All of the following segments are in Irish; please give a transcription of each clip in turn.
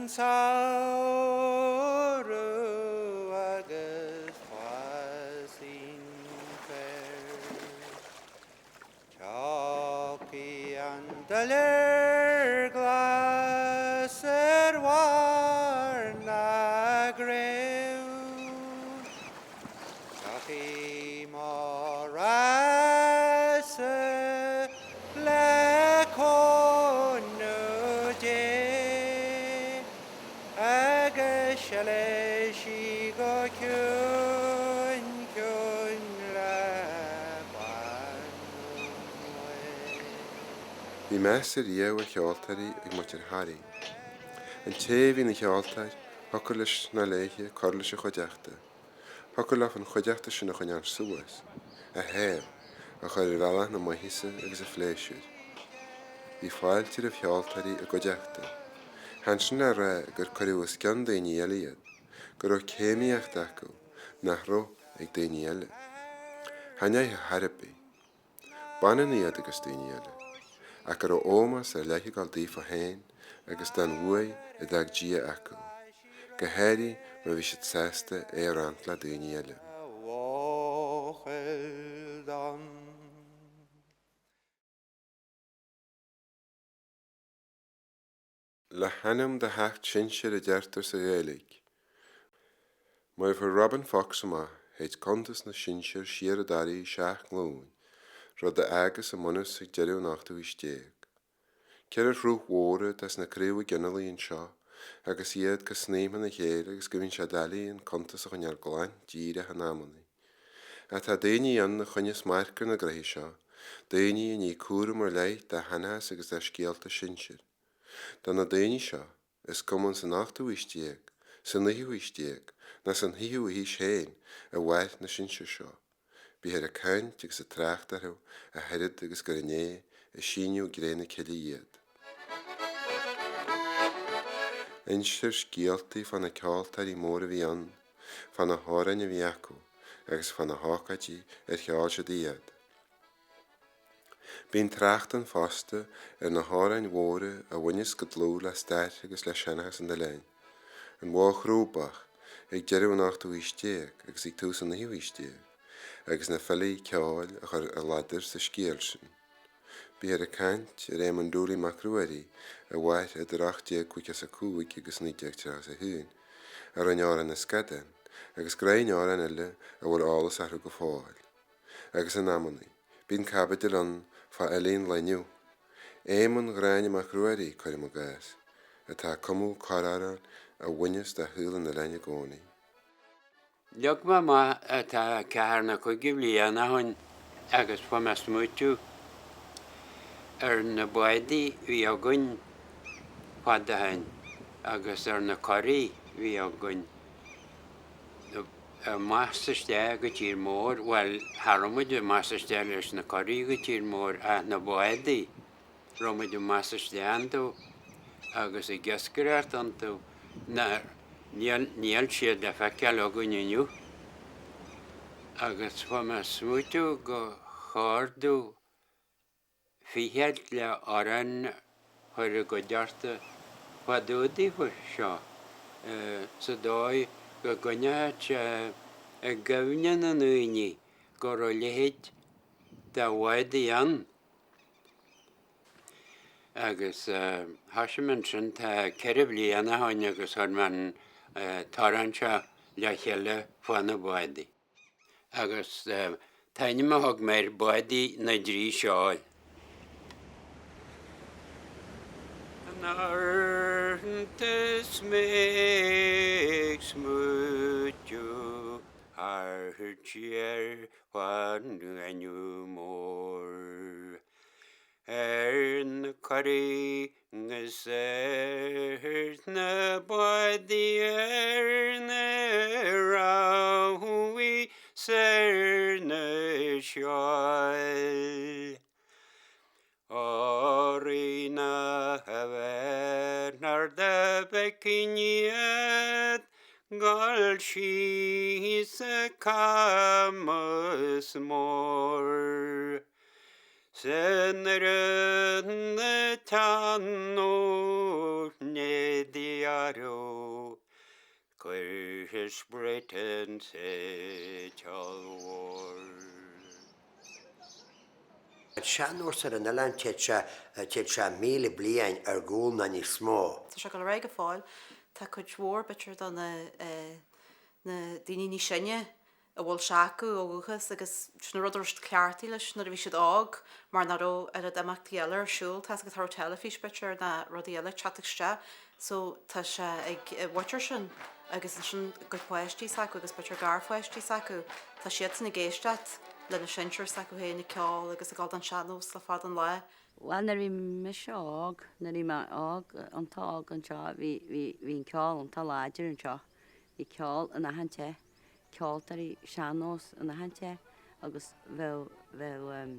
an samhradh agus fásann féar. Tiocfaidh an duilliúr glas ar bharr na gcraobh. Tiocfaidh mo ghrá-sa le cúnamh Dé agus siúlfaidh sí go ciúin ciúin le beannú uaidh. Bhí meas ariamh ar cheoltóirí ag muintir Thoraí. An té a bhí ina cheoltóir, thiocfadh leis nó léithe cur leis an chuideachta. Thiocfadh leofa an chuideachta sin a choinneáil suas, a théamh, a chur ar bhealach na maitheasa agus an phléisiúir. Bhí fáilte roimh cheoltóirí i gcuideachta. Chan sin le rá gur cuireadh os cionn daoine eile iad, go raibh céimíocht acu nach raibh ag daoine eile. Chan ea ar chor ar bith. B'ionann iad agus daoine eile, ach go raibh ómós ar leith ag dul daofa féin agus don bhuaidh a d'fhág Dia acu, go háirithe má bhí siad sásta é a roinnt le daoine eile. Le hainm do sheacht sinsear a deirtear sa Ghaeilge. Mar a fuair Robin Fox amach, théid cuntas na sinsear siar i dToraí seacht nglúin, rud a fhágas a mbunús ag deireadh an ochtú haois déag. Ceithre shruth mhóra atá sna craobha ginealaigh anseo agus iad chomh snaidhmthe ina chéile agus go mbíonn sé doiligh an cuntas a choinneáil glan díreach in amannaí. Ach tá daoine ann a choinneos marc ar na gnoithí seo, daoine a ní cúram ar leith dá sheanchas agus dá scéalta sinsir. Do na daoine seo, is cuma an san ochtú haois déag, sa naoú haois déag, ná san fhichiú haois féin a mhair na sinsir seo, bíthear ag caint agus ag trácht orthu a oiread agus gur inné a síneadh i gcré na cille iad. Instear scéaltaí fá na ceoltóirí móra a bhí ann, fá na hamhráin a bhí acu agus fá na hócáidí ar cheol siad iad. Bíonn trácht ann fosta ar na hamhráin mhóra a bhaineas go dlúth le stair agus le seanchas an oileáin, an Mhodh Chrúbach, ag deireadh an ochtú haois déag agus ag tús an naoú haois déag, agus na filí ceoil a chuir a ladar sa scéal sin. Bíthear ag caint ar Éamonn Dooley Mac Ruairí, a mhair idir 1855 agus 1931, a rinne Amhrán na Scadán agus greim amhrán eile a bhfuil eolas orthu go fóill. Agus in amannaí, bíonn caibidil ann fá fhilí an lae inniu, Éamonn Ghráinne Mac Ruairí, cuirim i gcás, atá ag cumadh corr-amhrán a bhaineas de shaol an oileáin i gcónaí. Leag mé amach tá ceathair nó cúig de bhliana ó shin agus fuair mé smaoitiú ar na bádaí a bhí againn fad ó shin agus ar na curaí a bhí againn. Amach 's isteach go tír mór, bhuel, cha raibh muid amach 's isteach leis na curaí go tír mór ach na bádaí, raibh muid amach 's isteach iontu agus ag iascaireacht iontu, níl, níl siad le feiceáil againn inniu. Agus fuair mé smaoitiú gur chóir domh fichead le amhrán a chuir an gcuideachta fá dtaobh daofa seo sa dóigh go gcoinneochadh sé i gcuimhne na ndaoine go raibh a leithéid de bhádaí ann. Agus thoisigh mé ansin tá ceithre bliana ó shin agus chuir mé an t-amhrán seo le chéile fá na bádaí. Agus an t-ainm a thug mé air Bádaí na dTrí Seol. An is mé ag smaoitiú thart siar fán ngaineamh mór. Ar na curaí 'gus ar na bádaí ar na rabhaidh 's ar na seoil. Ó Rí na bhfear do bhfeicfinn iad 'gul síos a' Camus Mór. San British Britain war. An sean-nós ar an oileán téid sé téid sé 1,000 bliain ar gcúl ná níos mó. Tá sé ag dul ar aghaidh go fóill. Tá cuid mhór b'fhéidir de na na daoine níos sine a bhfuil sé acu ó dhúchas agus sin an rud a raibh siad cleachtaithe leis nuair a bhí siad óg mar nach raibh oiread imeachtaí eile ar siúl, tá a fhios agat cha raibh teilifís b'fhéidir ná rudaí eile ag teacht isteach so tá sé ag an mhuintir sin agus ansin a gcuid páistí s'acu agus b'fhéidir garpháistí s'acu, tá siadsan ag éisteacht lena sinsir s'acu féin ag ceol agus ag dul don sean-nós le fada an lá. Bhuel nuair a bhí mise óg, nuair a bhí mé óg, iontach óg anseo, bhí, bhí, bhí an ceol iontach láidir anseo, bhí ceol in achan teach. ceoltóirí sean-nós in achan teach agus bheadh, bheadh bhuel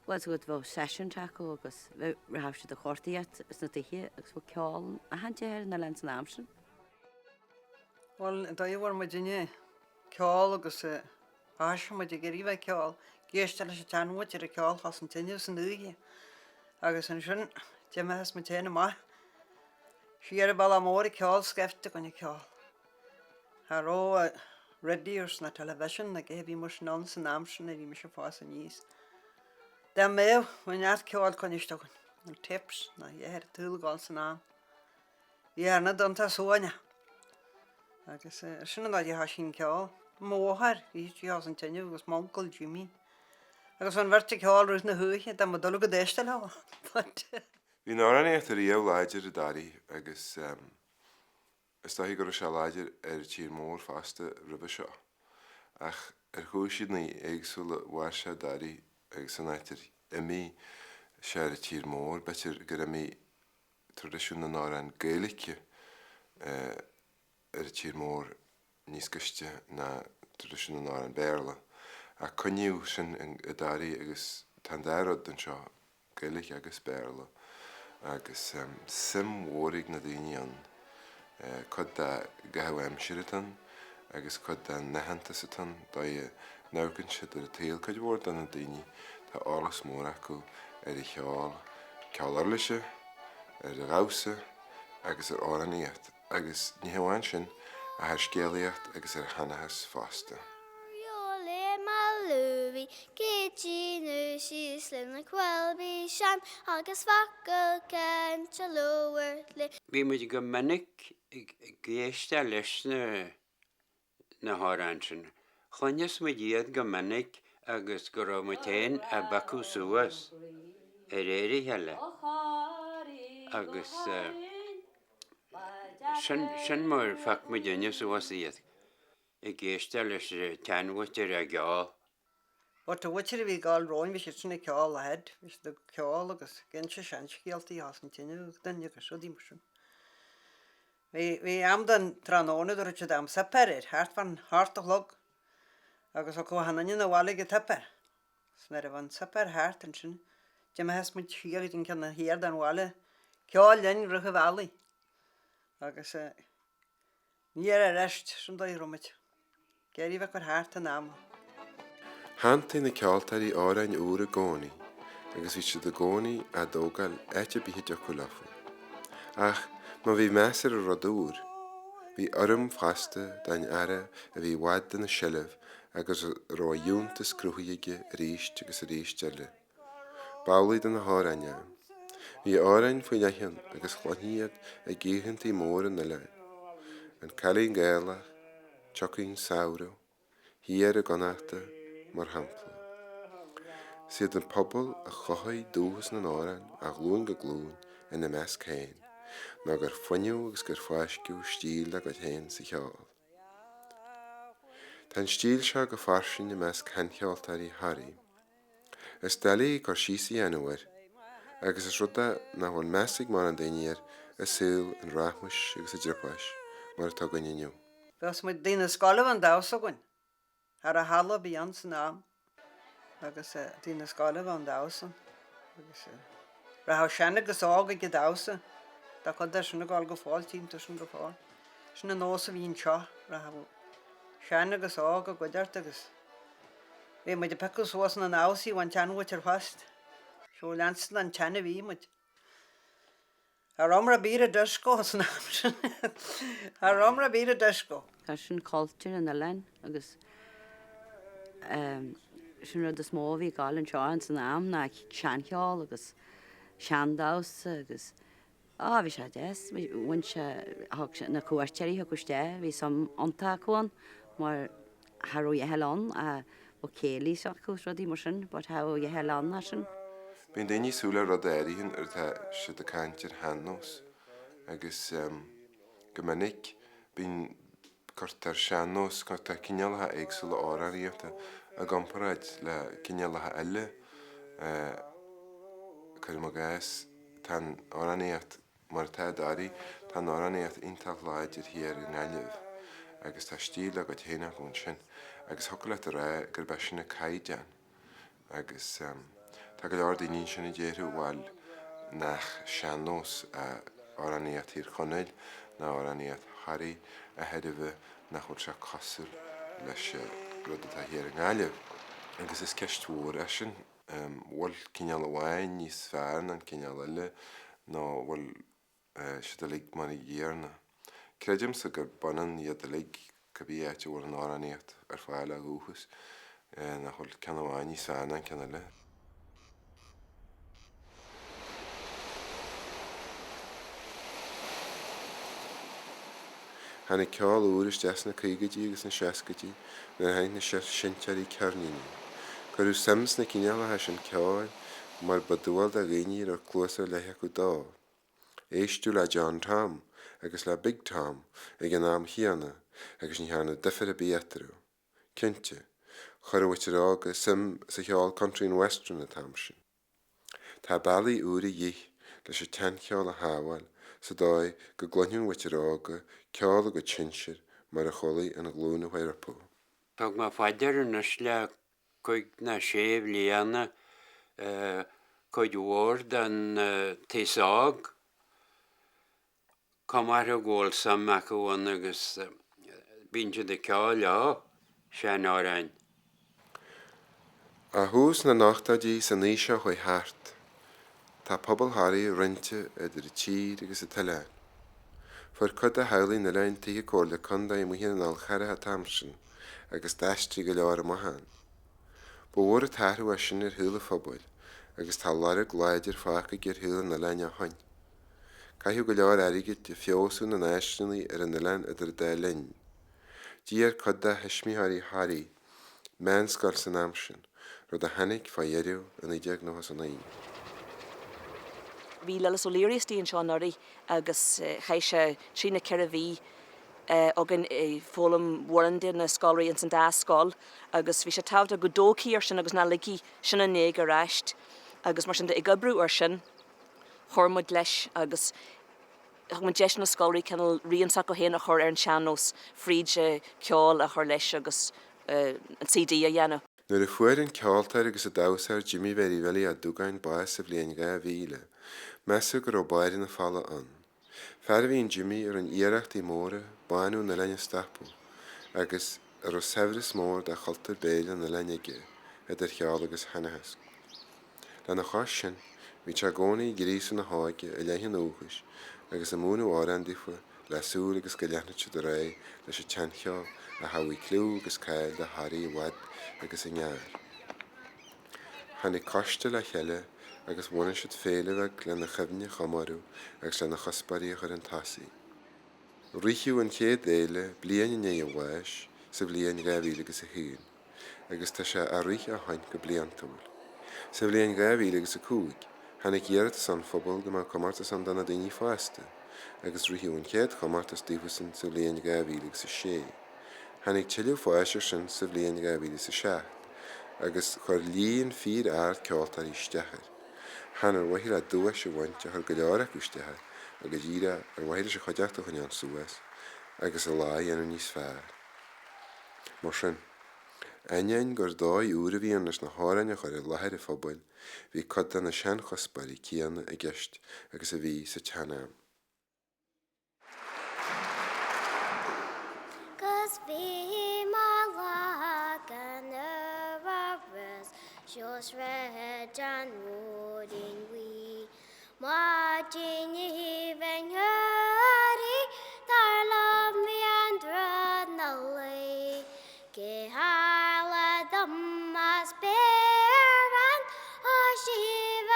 tá a fhios agat bheadh sessions acu agus bheadh, rachadh siad ag cuartaíocht sna tithe agus bheadh ceol in achan teach ar an oileán san am sin. Bhuel, an dóigh a bhfuair muidinne ceol agus thoisigh muid ag iarraidh bheith ag ceol, ag éisteacht leis an tseanmhuintir ag ceol thall san tine san oíche agus ansin d'imigh muid féin amach siar an bealach mór ag ceol scaifte againn ag ceol. Cha raibh radios ná television ná a dhath ar bith mar sin ann san am sin a bhí mise ag fás aníos. Dá mbeadh, bheadh neart ceoil coinniste againn, nó tapes ná a dhath ar an tsaol ag dul san am. Bhí ar na donnta suaimhneach. Agus sin an dóigh a thoisigh an ceol. Mo mháthair, bhí sí thall san tine agus m'uncail Jimmy. Agus an bheirt ag ceol rith na hoíche, dá mba doiligh go éisteacht leo. But. Bhí an amhránaíocht ariamh láidir i dToraí agus Is dóichí go raibh sé láidir ar an tír mór fosta roimhe seo, ach ar chúiseanna éagsúla mhair sé i dToraí agus san áit ar imigh sé ar an tír mór, b'fhéidir gur imigh traidisiún na n-amhrán Gaeilge ar an tír mór níos gaiste ná traidisiún na n-amhrán Béarla. Ach coinníodh sin i dToraí agus tá an dá rud anseo Gaeilge agus Béarla, agus suim mhór ag na daoine ann. Cuid dá gcaitheamh aimsire atá ann agus cuid dá n-aitheantas atá ann, dóigh a n-amharcann siad ar an tsaol. Cuid mhór de na daoine, tá eolas mór acu ar an cheol, ceol uirlise, ar an dhamhsa agus ar amhránaíocht. Agus ní hamháin sin, ach ar scéalaíocht agus ar sheanchas fosta. Bhí muid go minic ag éisteacht leis na na hamhráin sin. Chluineas muid iad go minic agus go raibh muid féin á bpiocadh suas ar réir a chéile agus sin, sin mar a phioc muidinne suas iad, ag éisteacht leis an tseanmhuintir ag ceol. But an mhuintir a bhí ag gabháil romhainn, bhí siad sin ag ceol ahead, bhí siad ag ceol agus ag inse seanscéaltaí as an tine duine agus rudaí mar sin. Bhí, bhí am den tráthnóna, dúirt siad am suipéir air, thart fán hocht a chlog agus thiocfadh achan duine 'na bhaile ag an tsuipéar. 'S nuair a bheadh an suipéar thart ansin, d'imíodh muid siar go dtí an ceann thiar den bhaile, ceol linn rith an bhealaigh. Agus eh, ní ar ar sin dóigh a raibh muid. Ag iarraidh bheith ag cur thart an ama. Shantaigh na ceoltóirí amhráin úra i gcónaí agus bhí siad i gcónaí á dtógáil áit ar bith a dtiocfadh leofa. Ach má bhí meas ar an rud úr, bhí urraim fosta don fhear a bhí i bhfad ina sheilbh agus a raibh a fhiúntas cruthaithe aige arís agus arís eile. B'amhlaidh do na hamhráin é. Bhí amhráin faoi leith ann agus chluinfí iad ag oícheantaí móra an oileáin. An Cailín Gaelach, Tiocfaidh an Samhradh, Thiar i gConnachta, mar shampla. Is iad an pobal a chothaigh dúchas na n-amhrán ó ghlúin go glúin ina measc féin, nó gur fuineadh agus gur fáisceadh stíl dá gcuid féin sa cheol. Tá an stíl seo go fairsing i measc sheancheoltóirí Thoraí. Is doiligh cur síos a dhéanamh air, agus is rud é nach bhfuil meas ag mórán daoine air i saol an rachmais agus an driopáis mar atá againn inniu. Bheadh muid daoine scoile bheadh an damhsa againn. Cha raibh halla ar bith ann san am agus daoine scoile bheadh an damhsa ann agus rachadh sean agus óg ag an damhsa. Tá cuid de sin ag dul go fóill, tchím tú sin go fóill. Sin an nós a bhí anseo, rachadh sean agus óg i gcuideachta agus. Bhí muid ag piocadh suas na ndamhsaí ón tseanmhuintir fosta. So leanstan an tsean a bhí muid. Cha raibh mar a bhí ar disco san am sin. Cha raibh mar a bhí ar disco. Tá sin cultúr an oileáin agus sin rud is mó a bhí ag gabháil anseo ins an am ná seancheol agus seandamhsa agus á bhí sé deas. Bhain sé, thug sé, na cuairteoirí a thiocfadh isteach, bhí suim iontach acu ann mar cha raibh a dhath eile ann ach bheadh céilí s'acu is rudaí mar sin but cha raibh a dhath eile ann ná sin. Bíonn daoine ag súil le rud áirithe nuair atá siad ag caint ar shean-nós agus go minic bíonn, cuirtear sean-nós, cuirtear cineálacha éagsúla amhránaíochta i gcomparáid le cineálacha eile. Cuirim i gcás, tá an amhránaíocht Mar atá i dToraí, tá an amhránaíocht iontach láidir thiar i nGaillimh agus tá stíl dá gcuid féin acu ansin agus thiocfadh leat a rá gurb é sin an caighdeán agus tá go leor daoine ansin a déarfadh bhuel nach sean-nós amhránaíocht Thír Chonaill ná amhránaíocht Thoraí de thairbhe nach bhfuil sé cosúil leis an rud atá thiar i nGaillimh agus is ceist mhór é sin. bhfuil cineál amháin níos fearr ná an cineál eile nó bhfuil siad uilig mar a gcéanna. Creidimse gur b'ionann iad uilig, cibé áit a bhfuil an amhránaíocht ar fáil ó dhúchas, nach bhfuil ceann amháin níos fearr ná an ceann eile. Tháinig ceol úr isteach sna caogaidí agus sna seascaidí nuair a tháinig na seinnteoirí ceirníní. Cuireadh suim sna cineálacha sin ceoil mar ba dual do dhaoine a raibh cluas ar leith acu dó. Éisteadh le John Tom agus le Big Tom ag an am chéanna agus ní thearnadh difear ar bith eatarthu. Cinnte, chuir an mhuintir óga suim sa cheol country and western an t-am sin. Tá bealaí úra de dhíth leis an tseancheol a shábháil sa dóigh go gcluinfidh an mhuintir óga ceol a gcuid sinsir mar a chualaigh an ghlúin a chuaigh rompu. Thug mé fá dear anois le cúig ná sé bhliana cuid mhór den t-aos óg Cuma orthu go bhfuil suim acu ann agus bíonn siad ag ceol leo, seanamhráin. Ó thús na n-ochtóidí san aois seo chuaigh thart, tá pobal Thoraí roinnte idir an tír agus an t-oileán. Fuair cuid de theaghlaigh an oileáin tithe comhairle contae amuigh ar an Fhál Charrach an t-am sin agus d'aistrigh go leor amach ann. Ba mhór an t-athrú é sin ar shaol an phobail agus tá lorg láidir fágtha aige ar shaol an oileáin ó shoin. Caitheadh go leor airgid ag feabhsú na n-áiseanna ar an oileán idir an dá linn. D'iarr cuid de thuismitheoirí Thoraí meánscoil san am sin, rud a tháinig fá dheireadh i 1999. Bhí Lillis O'Leary istigh anseo anuraidh agus chaith sé trí nó 4 mhí againn ag foghlaim mórán de na scoláirí ins an dá scoil agus bhí sé tábhachtach go dtógfaí air sin agus nach ligfí sin in éag ar ais agus mar sin de ag oibriú air sin. Chuir muid leis agus thug muid deis do na scoláirí cineál rian s'acu féin a chur ar an sean-nós fríd ceol a chur leis agus an CD a dhéanamh. Nuair a fuair an ceoltóir agus an damhsóir Jimmy Mhéirí Bhilly Ó Dúgáin bás sa bhliain 2000, measadh go raibh báire na fola ann. Fear a bhí in Jimmy a rinne iarrachtaí móra bánú an oileáin a stopadh agus a raibh saibhreas mór de chultúr béil an oileáin aige, idir cheol agus sheanchas. Lena chois sin, bhí sé i gcónaí ag gríosadh na hóige i leith an dhúchais agus ag múineadh amhrán daofa le súil agus go leanfadh siad ar aghaidh leis an tseancheol a thabhaigh cliú agus cáil do Thoraí i bhfad agus i ngearr. Tháinig coiste le chéile agus bhunaigh siad féile bheag lena chuimhne a chomóradh agus lena chuspóirí a chur chun tosaigh. Ritheadh an chéad fhéile bliain i ndiaidh a bháis sa bhliain 2000 agus 1 agus tá sé á rith ó shoin go bliantúil. Sa bhliain 2000 agus 5 tháinig iarratas ón phobal go mbeadh comórtas ann do na daoine fásta agus ritheadh an chéad chomórtas daofasan sa bhliain 2000 agus 6. Tháinig tuilleadh fáis air sin sa bhliain 2007 agus chuir líon fíor-ard ceoltóirí isteach air. Chan ar mhaithe le duais a bhaint a chuir go leor acu isteach air ach go díreach ar mhaithe leis an chuideachta a choinneáil suas agus an lá a dhéanamh níos fearr. Mar sin, ainneoin gur dóigh úr a bhí ann leis na hamhráin a chur i láthair an phobail, bhí cuid de na seanchuspóirí céanna i gceist agus a bhí sa tsean-am. 'Gus bhí mé lag an uair. Seo Sráid an Róidín Bhuí. Maidin aoibhinn Thoraí, dar liom bhí an tráth 'na luí. Cé tharla dom as béar an áis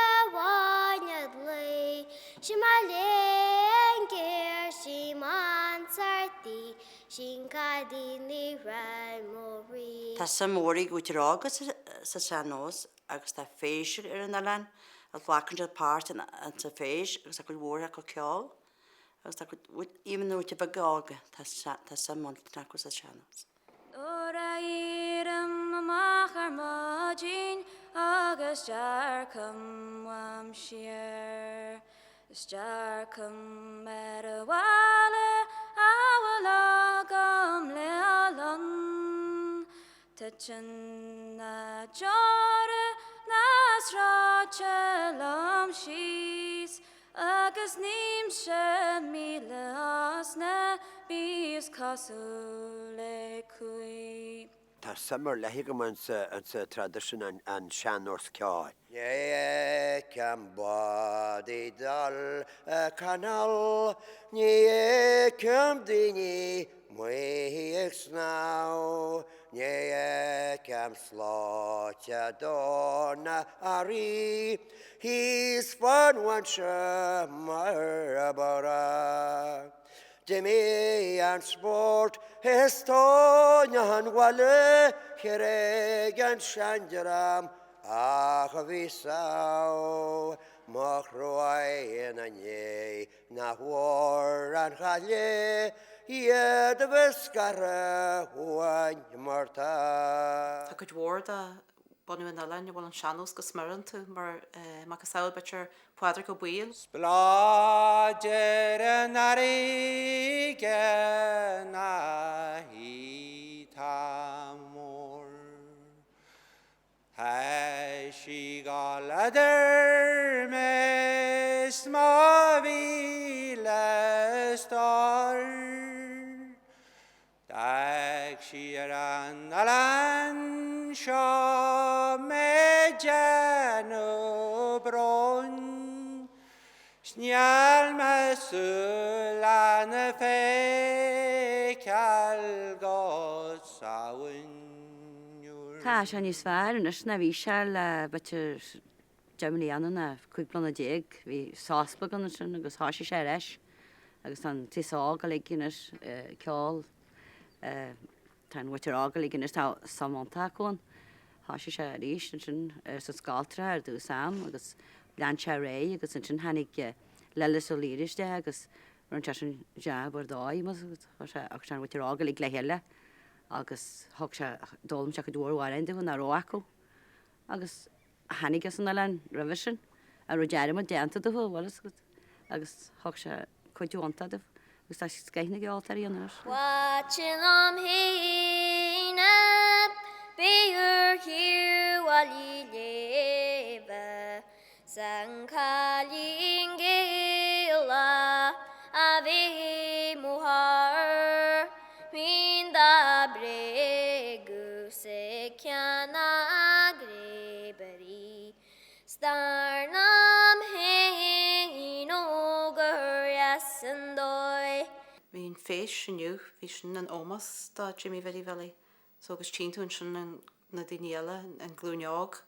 a bháinead luí. Sí mo léan géar, sí m'ansart í, sí'n cailín ní raibh mo rí. Tá suim mhór ag mhuintir óga sa sean-nós agus tá feis ar an oileán agus glacann siad páirt insa feis agus tá cuid mhór acu ceol agus tá cuid, even na mhuintir bheaga óga, tá suim iontach acu sa sean-nós. Nuair a éirím amach ar maidin agus dearcaim uaim siar, Is dearcaim ar an bhaile a bhfuil agam le lon. Titeann na deora na sráide liom síos agus nímse míle osna bíos cosúil le cuaille. Tá suim ar leith agam insa traidisiún an sean-nós ceoil. Ní fheicim bád ag dul canal, ní fheicim daoine 'muigh ag snámh, ní fheicim slóite do na earraí thíos fán bhainse mar ba ghnách. D'imigh an spórt is tóin an bhaile thréig an seandream ach a bhí sámh mo chroí ina ndiaidh nach mhór an chaille iad a bheith scartha uainn mar tá. Tá cuid mhór de bunadh an oileáin a bhfuil an sean-nós go smior iontu, mar macasamhail b'fhéidir Pádraig Ó Baoill. 'S bláth deireadh an fharraige ná hí tá mór. Tá sí ag gol idir mé 's mo mhíle stór. D'fhág sí ar an oileán seo mé déanamh bróin 's níl mo shúil lena feiceáil go Samhain úr. Tá sé níos fearr anois ná bhí sé le b'fhéidir 10 mbliana ná 15 bliana. Bhí sos beag ann ansin agus thoisigh sé ar ais agus tá an t-aos óg uilig anois ag ceol. Tá an mhuintir óg uilig anois, tá suim iontach acu ann. Thoisigh sé arís ansin sna scoltracha ar dtús am agus lean sé ar aghaidh agus ansin tháinig Lillis Ó Laoire isteach agus rinne sé sin jab ar dóigh más tá sé agus an mhuintir óg uilig le chéile agus thug sé, d'fhoghlaim sé cuid mhór amhráin dúinn nach raibh acu agus a tháinig as an oileán roimhe sin, a raibh dearmad déanta dóibh, bhfuil fhios agat, agus thug sé cuidiú iontach dóibh agus tá scoith na gceoltóirí ann anois. B'ait liom féin a bheith ar shiubhal i léibhe 's an cailín Gaelach a bheith mo thar mhín dá bréagadh sa ceann a gréabairí 's dar liom féin ó gur dheas an dóigh. Bhí an Feis inniu, bhí sin in ómós do Jimí Bhiddy Bhilly. So agus tchíonn tú ansin na daoine eile, an glúin óg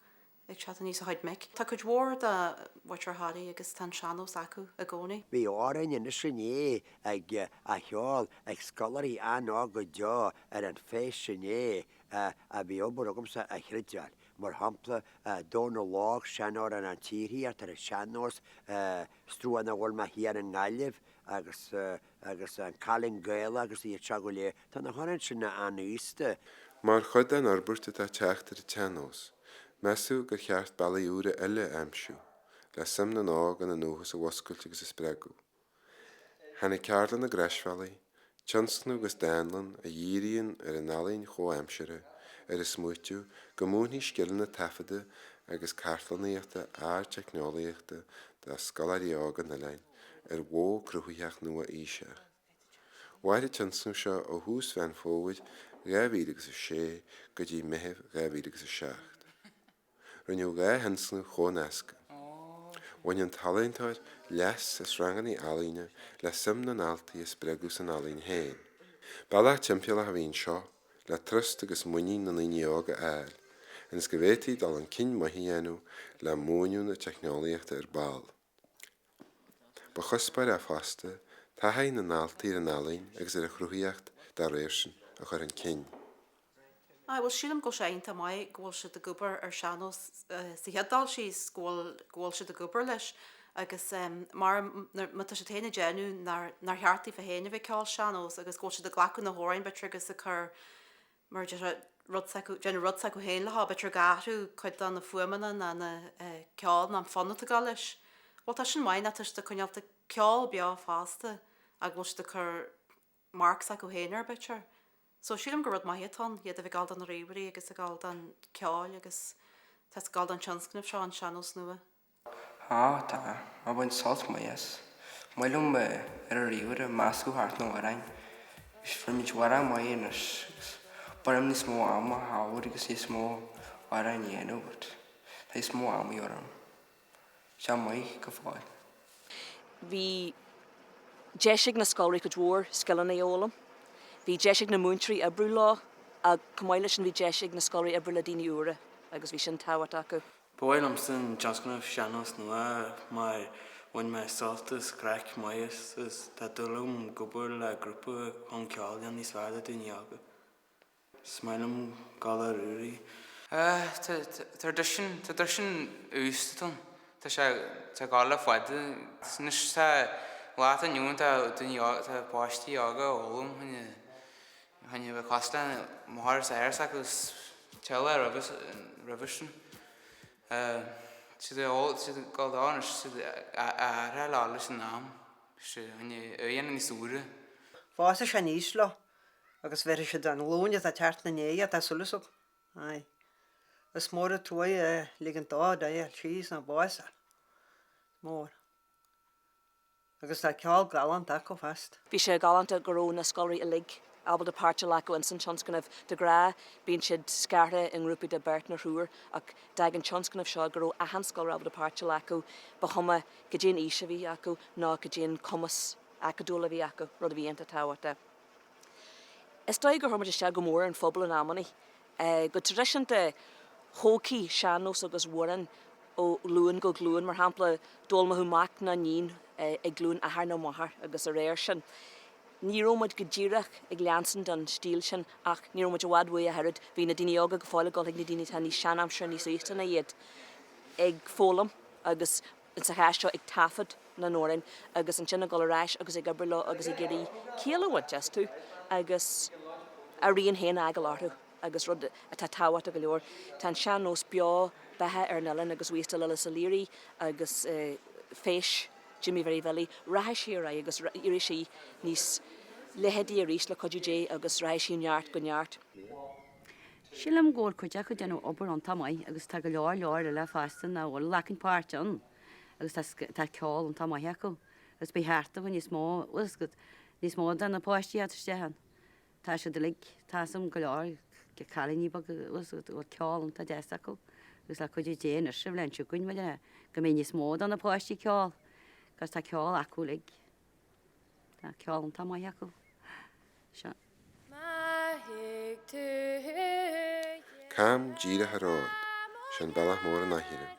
ag teacht aníos a chuid mic. Tá cuid mhór de mhuintir Thoraí agus tá an sean-nós acu i gcónaí. Bhí amhráin anois inné ag á cheol ag scoláirí an-óg go deo ar an Feis inné a bhí obair agamsa a chreidbheáil. Mar shampla, Dónal Óg, seanamhrán an tSaothraíocht ar an sean-nós, Struan a bhfuil mé thiar i nGaillimh agus agus An Cailín Gaelach agus iad seo go léir. Tá na hamhráin sin an-aosta. Mar chuid den fhorbairt atá ag teacht ar an tsean-nós, measadh gur cheart bealaí úra eile a aimsiú le suim na n-óg ina ndúchas a mhuscailt agus a spreagadh. Tháinig Ceardlann na gCroisbhealaí, tionscnamh agus dánlann a dhíríonn ar an ealaín chomhaimseartha, ar an smaoitiú go múinfí scileanna taifeadta agus cartlannaíochta ardteicneolaíochta do scoláirí óga an oileáin ar mhodh cruthaitheach nua-aoiseach. Mhair an tionscnamh seo ó thús Mheán Fómhair 2006 go dtí Meitheamh 2007. Rinneadh 2 thionscnamh chomhnasctha. Bhain an t-ealaíontóir leas as ranganna ealaíne le suim na ndaltaí a spreagadh san ealaín féin. Bealach timpeallach a bhí anseo le trust agus muinín na ndaoine óga a fháil, ionas go bhféadfaí dul chun cinn maith a dhéanamh le múineadh na teicneolaíochta ar ball. Ba chuspóir é fosta taithí na ndaltaí ar an ealaín agus ar an chruthaíocht dá réir sin a chur chun cinn. Aye, bhuel sílim go bhfuil sé iontach maith go bhfuil siad ag obair ar sean-nós sa chéad dul síos, go bhfuil, go bhfuil siad ag obair leis agus mar, má tá siad féin ag déanamh nár, nár cheart daofa féin a bheith ag ceol sean-nós agus go bhfuil siad ag glacadh na hamhráin b'fhéidir agus ag cur, mar a déarfá, rud s'acu, déanamh rud s'acu féin leo, b'fhéidir ag athrú cuid de na fuaimeanna ná na ceol ná an fonn atá ag dul leis. Bhuel tá sin maith ná tá siad ag coinneáil an ceol beo fosta ach go bhfuil siad ag cur marc s'acu féin air b'fhéidir. So sílim gur rud maith atá ann, iad a bheith ag dul do na ríomhairí agus ag dul don ceoil agus tá ag dul don tionscnamh seo, an Sean-Nós Nua. Á, tá. Ag baint sult maith as. Maith liom ar an ríomhaire meascadh thart na hamhráin. Agus fuair muid amhrán maith anois agus ba mhaith liom níos mó ama a thabhairt agus níos mó amhráin a dhéanamh but tá níos mó ama orm. Sé maith go fóill. Bhí deis ag na scoláirí cuid mhór scileanna a fhoghlaim. Bhí deis ag na múinteoirí oibriú leo ach chomh maith leis sin bhí deis ag na scoláirí oibriú le daoine úra agus bhí sin tábhachtach acu. Ba mhaith liomsa an tionscnamh Sean-Nós Nua mar bhain mé sult is craic maith as is tá dúil agam ag obair le grúpa chun ceol a dhéanamh níos fearr do daoine óga. Is maith liom dul ar ríomhairí. Tá traidisiún, tá traidisiún uasta ann. Tá sé, tá ag dul le fada. Anois tá, lá atá inniu ann tá daoine óga, tá páistí óga ag foghlaim chun chun a bheith cosúil le máthair is athair s'acu is teaghlach roimhe, roimhe sin. Tá siad ag tá siad ag dul dó anois, tá siad ag athrú le leis an am, chun a dhéanamh níos úire. Fásfaidh sé aníos leo agus bhéarfaidh siad an ghlúin atá ag teacht ina ndiaidh, tá súil acu. Aye. Is mór an truaighe é ligint dó dul síos ná bás a fháil. Mór. Agus tá ceol galánta acu fosta. Bhí sé galánta go raibh na scoláirí uilig ábalta páirt a ghlacadh ins an tionscnamh. De ghnáth bíonn siad scartha i ngrúpaí de beirt nó thriúr ach d'fhág an tionscnamh seo go raibh achan scoláire ábalta páirt a ghlacadh, ba chuma cad é an aois a bhí acu nó cad é an cumas acadúil a bhí acu, rud a bhí iontach tábhachtach. Is dóigh gur chuir muid isteach go mór ar an phobal in amannaí. Go traidisiúnta, thógfaí sean-nós agus amhráin ó ghlúin go glúin, mar shampla, d'fhoghlaimeodh mac nó iníon ag glúin athar nó máthar agus a réir sin. Ní raibh muid go díreach ag leanstan don stíl sin ach ní raibh muid i bhfad uaidh ach oiread. Bhí na daoine óga go fóill ag dul chuig na daoine atá níos seanaimseartha, níos aosta ná iad, ag foghlaim agus sa chás seo ag taifead na n-amhrán agus ansin ag dul ar ais agus ag oibriú leo agus ag iarraidh ciall a bhaint astu agus a rian féin a fhágáil orthu agus rud atá tábhachtach go leor. Tá an sean-nós beo beatha ar an oileán agus buíochas do Lillis O'Leary agus Feis Jimmy Mhary Bhilly, rachaidh sí ar aghaidh agus éireoidh sí níos leitheadaí arís le cuidiú Dé agus rachaidh sí ó neart go neart. Sílim go bhfuil cuid acu ag déanamh obair iontach maith agus tá go leor leor eile fosta nach bhfuil ag glacaint páirt ann agus tá tá ceol iontach maith acu agus ba cheart do níos mó níos mó de na páistí a theacht isteach ann. Tá siad uilig, tá 'fhios a'm go leor cailíní beaga go bhfuil ceol iontach deas acu agus le cuidiú Dé anois an bhliain seo chugainn b'fhéidir go mbeidh níos mó de na páistí ag ceol agus tá ceol acu uilig. Tá ceol iontach maith acu. Seo. Cam díreach ar ard, sé an bealach mór in Aichearra.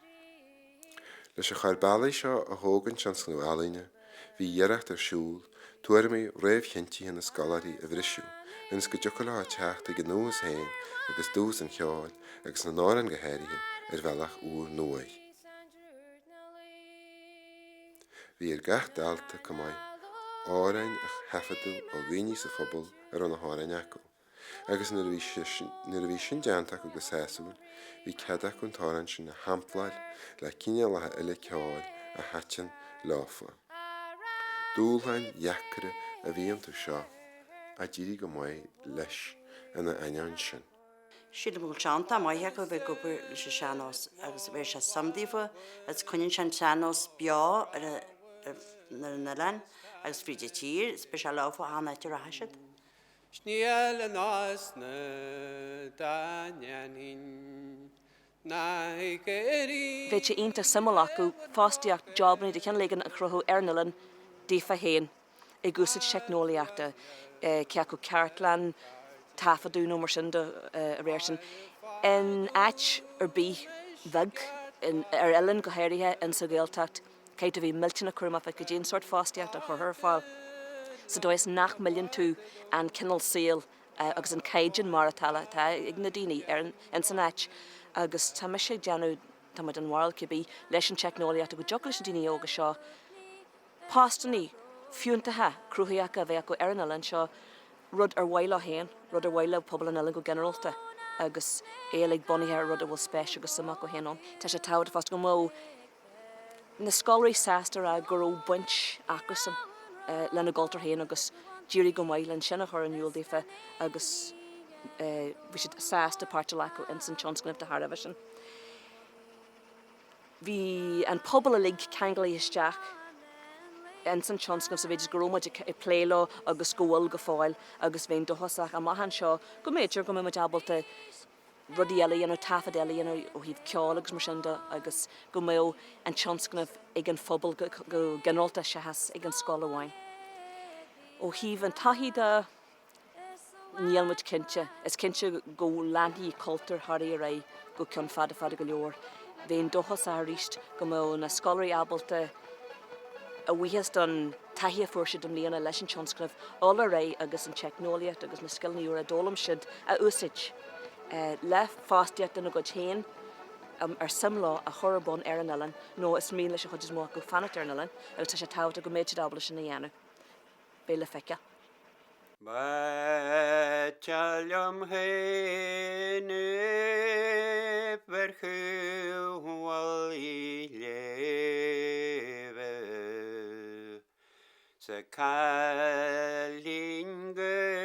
Leis an chor bealaigh seo a thóg an tionscnamh ealaíne, bhí iarracht ar siúl tuairimí réamhchinntithe na scoláirí a bhriseadh ionas go dtiocfadh leo teacht ag a ndúchas féin agus dúchas an cheoil agus na n-amhrán go háirithe ar bhealach úr nua. Bhí ar gach dalta, chomh maith, amhráin a thaifeadadh ó dhaoine sa phobal a raibh na hamhráin acu, agus nuair a bhí nuair a bhí sin déanta acu go sásúil, bhí cead acu an t-amhrán sin a shampláil le cineálacha eile ceoil a thaitin leofa. Dúshláin dheacra a bhí iontu seo, ach d'éirigh go maith leis ina ainneoin sin. Sílim go bhfuil sé iontach maith acu a bheith ag obair leis an sean-nós agus bheadh sé suim daofa agus coinníonn sé an sean-nós beo ar an oileán agus fríd an tír is beidh sé leofa achan áit a rachaidh siad. 'S níl in osna dá ndéanfainn. Bheadh sé iontach suimiúil acu fostaíocht, jobanna de chineál éigin a chruthú ar an oileán daofa féin ag úsáid teicneolaíochta, cé acu cartlann, taifeadadh nó mar sin de a réir sin. In áit ar bith bheag, ar oileán go háirithe, in sa Ghaeltacht, caithfidh tú a bheith millteanach cúramach fá goidé an sórt fostaíocht a chuirfear ar fáil sa dóigh is nach milleann tú an cineál saoil agus an caighdeán maireachtála atá ag na daoine ar ins an áit agus tá mise ag déanamh, tá mé den bharúil cibé, leis an teicneolaíocht go dtiocfadh leis na daoine óga seo postannaí fiúntacha cruthaitheacha a bheith acu ar an oileán seo, rud ar mhaith leo féin, rud ar mhaith le pobal an oileáin go ginearálta agus é uilig bunaithe ar rud a bhfuil spéis agus suim acu féin ann. Tá sé tábhachtach fosta go mbeadh na scoláirí sásta a rá go raibh baint acusan lena gcultúr féin agus d'éirigh go maith linn sin a chur in iúl daofa agus bhí siad sásta páirt a ghlacadh ins an tionscnamh de thairbhe sin. Bhí an pobal uilig ceangailte isteach ins an tionscnamh sa mhéid is go raibh muid ag plé leo agus go bhfuil go fóill agus bheinn dóchasach amach anseo go mb'fhéidir go mbeidh muid ábalta rudaí eile a dhéanamh, taifead eile a dhéanamh ó thaobh ceoil agus mar sin de agus go mbeadh an tionscnamh ag an phobal go ginearálta seachas ag an scoil amháin. Ó thaobh an todhchaí de, níl muid cinnte. Is cinnte go leanfaidh cultúr Thoraí ar aghaidh go ceann fada fada go leor. Bheinn dóchasach arís go mbeadh na scoláirí ábalta, a bhuíochas don taithí a fuair siad i mbliana leis an tionscnamh, dul ar aghaidh agus an teicneolaíocht agus na scileanna úra a d'fhoghlaim siad a úsáid le fostaíocht dena gcuid féin ar suim leo a chur ar bun ar an oileán nó is mian leis an chuid is mó acu fanacht ar an oileán agus tá sé tábhachtach go mbeidh siad ábalta sin a dhéanamh. Beidh le feiceáil. B'aite liom féin uimhir shiubhal Uí Shléibhe 's a cailín gaelmhaith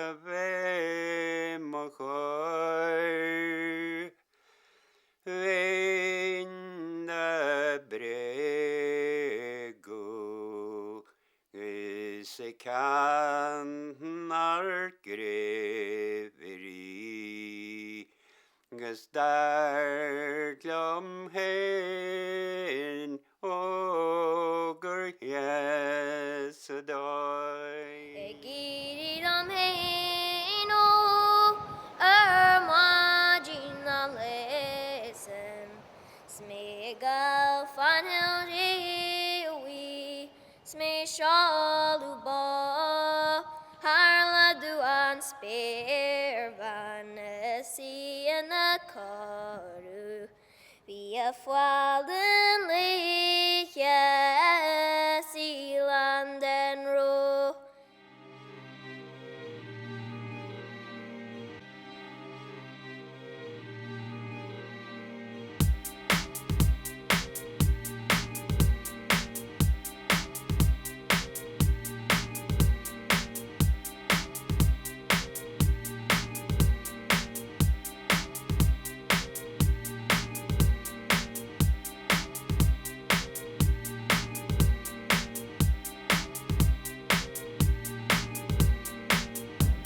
a bheith mo chóir. Bheinn ag bréagadh is ag ceannart gréibhirí 'gus dar liom féin ó gur dheas a dóigh. Ag éirí liom féin ó ar maidin an lae san 's mé ag gabháil fán Rí 's mé ag seoladh bó tharla domh an spéirbhean is í ina curadh Bhí a fallaing luiche 's í lán den roth.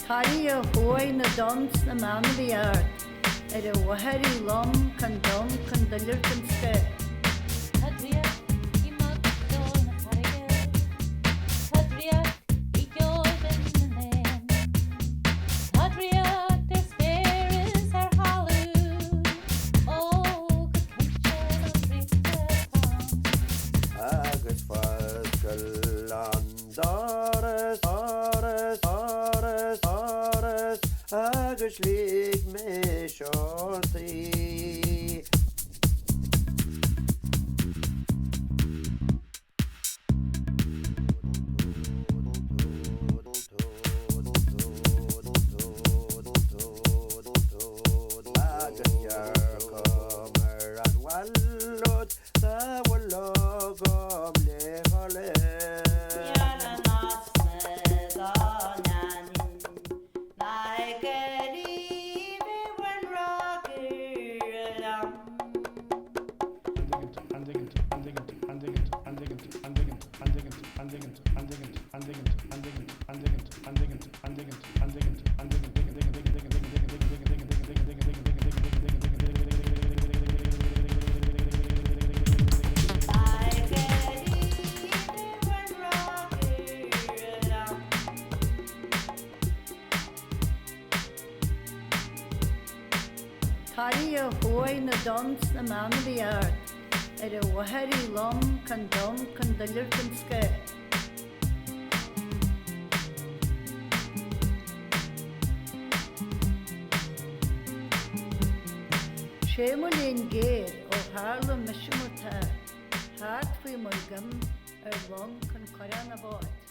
Toraigh ó thuaidh na dtonn 's na mbeanna bhí ard ar a mhachaire lom chun dom chun duilliúr chun scoir. Tá draíocht i mboc-cheol na farraige, Tá draíocht i gceol binn na n-éan, Tá draíocht ar spéir is ar thalamh, Ó, go cinnte is draíocht atá ann. Agus foscail an doras, doras, doras, doras agus lig mé shortaí. Agus dearcamar an bhallóid dá bhfuil agam le dhul Níl an osna dá leanúint ná ag éirí bhur nrócaire liom. charaidh a chuaigh na donn 's na meann a bhí ard ar a mhachaire lom chun dom chun duilliúr den scoth. Sé mo léan géar ó tharla mise mar tá, thart faoi mo ghoim ar long chun corrán a bád.